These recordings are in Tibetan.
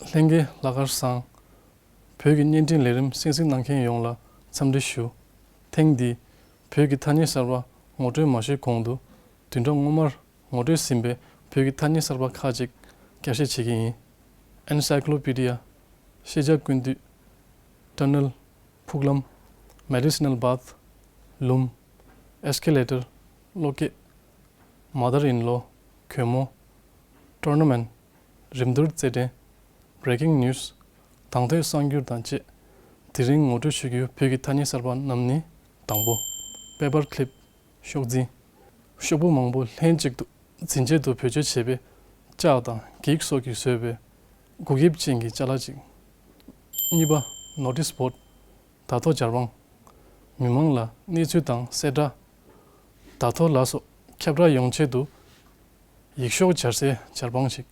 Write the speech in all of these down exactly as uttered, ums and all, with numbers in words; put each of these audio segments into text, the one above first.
ལྷན་རྒྱས་ལྷག་དཀར་བཟང་། བོད་ཀྱི་བརྙན་འཕྲིན་ལས་རིམ་གསན་གཟིགས་གནང་མཁན་ཡོངས་ལ་འཚམས་འདྲི་ཞུ། ཐེངས་འདིའི་བོད་ཀྱི་ཐ་སྙད་གསར་པ་ངོ་སྤྲོད་མ་ཞུས་གོང་དུ། བདུན་ཕྲག་སྔོན་མར་ངོ་སྤྲོད་ཟིན་པའི་བོད་ཀྱི་ཐ་སྙད་གསར་པ་ཁག་ཅིག་བསྐྱར་བཤད་བྱེད་ཀྱི་ཡིན། Encyclopedia། ཤེས་བྱ་ཀུན་བཏུས། Tunnel། ཕུག་ལམ། Medicinal bath། ལུམ། Escalator། གློག་སྐས། Mother-in-law། གུས་མོ། Tournament། རིམ་བསྟུད་རྩེད་འགྲན། Breaking news། དང་ཐོག་གསར་འགྱུར་དང་བཅས། དེ་རིང་ངོ་སྤྲོད་ཞུ་རྒྱུའི་བོད་ཀྱི་ཐ་སྙད་གསར་པ་རྣམས་ནི། དང་པོ། Paper clip། ཤོག་རྫུན། ཤོག་བུ་མང་པོ་ལྷན་ཅིག་ཏུ་འཛིན་ཆེད་དུ་བེད་སྤྱོད་བྱེད་པའི་ལྕགས་དང་འགྱིག་སོགས་ཀྱིས་བཟོས་པའི་འགུག་དབྱིབས་ཅན་གྱི་ཅ་ལག་ཅིག་གཉིས་པ། Notice board། བརྡ་ཐོ་སྦྱར་བང་། མི་མང་ལ་གནས་ཚུལ་དང་གསལ་བསྒྲགས། བརྡ་ཐོ་ལ་སོགས་ཁྱབ་བསྒྲགས་ཡོང་ཆེད་དུ་ཡིག་ཤོག་སྦྱར་སའི་སྦྱར་བང་ཞིག་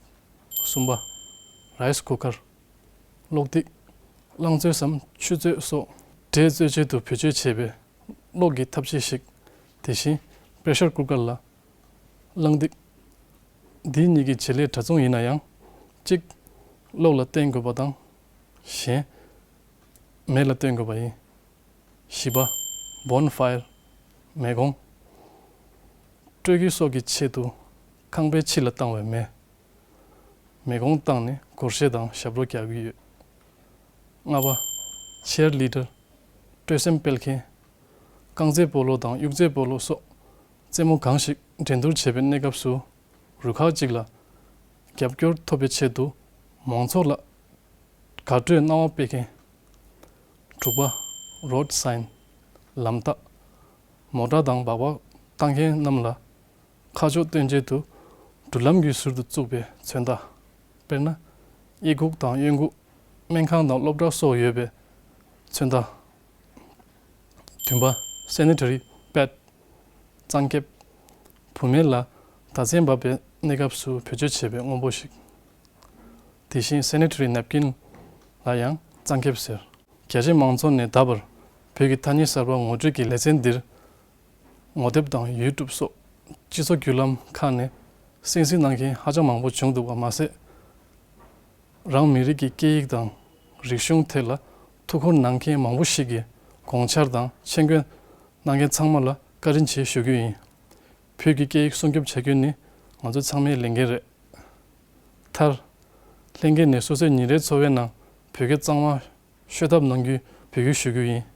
གསུམ་པ། Rice cooker། གློག་ཐིག་རླངས་བཙོས་སམ་ཆུ་བཙོས་སོགས་འབྲས་བཙོས་ཆེད་དུ་བེད་སྤྱོད་བྱེད་པའི་གློག་གི་ཐབས་ཤེས་ཤིག་དེ་བཞིན་pressure cooker་ལ། རླངས་ཐིག་འདི་གཉིས་ཀྱི་བྱེད་ལས་འདྲ་མཚུངས་ཡིན་ན་ཡང་། གཅིག་གློག་ལ་བརྟེན་དགོས་པ་དང་། གཞན། མེ་ལ་བརྟེན་དགོས་པ་ཡིན། བཞི་པ། Bonfire། མེ་གོང་། སྤྲོ་སྐྱིད་སོགས་ཀྱི་ཆེད་དུ་ཁང་པའི་ཕྱི་ལ་བཏང་བའི་མེ། མེ་གོང་བཏང་ནས་སྒོར་གཞས་དང་ཞབས་བྲོ་རྒྱག་གི་ཡོད། ལྔ་པ། Cheerleader། སྤྲོ་སེམས་སྤེལ་མཁན། རྐང་རྩེད་སྤོ་ལོ་དང་གཡུག་རྩེད་སྤོ་ལོ་སོགས་རྩེད་མོ་གང་ཞིག་འགྲན་བསྡུར་བྱེད་པའི་གནས་སྐབས་སུ། རུ་ཁག་ཅིག་ལ་རྒྱབ་སྐྱོར་ཐོབ་པའི་ཆེད་དུ་མང་ཚོགས་ལ་དགའ་སྤྲོའི་སྣང་བ་སྤེལ་མཁན། དྲུག་པ། Road sign། ལམ་རྟགས། མོ་ཊ་དང་སྦག་སྦག་བཏང་མཁན་རྣམས་ལ་ཁ་ཕྱོགས་སྟོན་ཆེད་དུ་འགྲུལ་ལམ་གྱི་ཟུར་དུ་བཙུགས་པའི་མཚོན་རྟགས། དཔེར་ན། གཡས་འགུག་དང་གཡོན་འགུག་སྨན་ཁང་དང་སློབ་གྲྭ་སོགས་ཡོད་པའི་མཚོན་རྟགས། བདུན་པ། Sanitary pad། གཙང་ཁེབས། བུད་མེད་ལ་ཟླ་མཚན་འབབ་པའི་གནས་སྐབས་སུ་བེད་སྤྱོད་བྱེད་པའི་དངོས་པོ་ཞིག་དེ་བཞིན་sanitary napkin་ལ་ཡང་གཙང་ཁེབས་ཟེར། རྒྱ་ཆེ་མང་ཚོགས་ནས་ད་བར་བོད་ཀྱི་ཐ་སྙད་གསར་པ་ངོ་སྤྲོད་ཀྱི་ལེ་ཚན་འདིར། ངོ་དེབ་དང་ཡུ་ཊུབ་སོགས་སྤྱི་ཚོགས་བརྒྱུད་ལམ་ཁག་ནས་གསན་གཟིགས་གནང་མཁན་ཧ་ཅང་མང་པོ་བྱུང་འདུག་པ་མ་ཟད། རང་མི་རིགས་ཀྱི་སྐད་ཡིག་དང་རིག་གཞུང་ཐད་ལ་ཐུགས་ཁུར་གནང་མཁན་མང་པོ་ཞིག་གིས་དགོངས་འཆར་དང་ཆེད་འགོད་གནང་མཁན་ཚང་མ་ལ་བཀའ་དྲིན་ཆེ་ཞུ་རྒྱུ་ཡིན། བོད་ཀྱི་སྐད་ཡིག་སྲུང་སྐྱོབ་བྱ་རྒྱུ་ནི་ང་ཚོ་ཚང་མའི་ལས་འགན་རེད། མཐར། ལྷན་རྒྱས་ནས་སོ་སོའི་ཉིན་རེའི་འཚོ་བའི་ནང་བོད་སྐད་གཙང་མ་ཤོད་ཐབས་གནང་རྒྱུའི་འབོད་སྐུལ་ཞུ་རྒྱུ་ཡིན།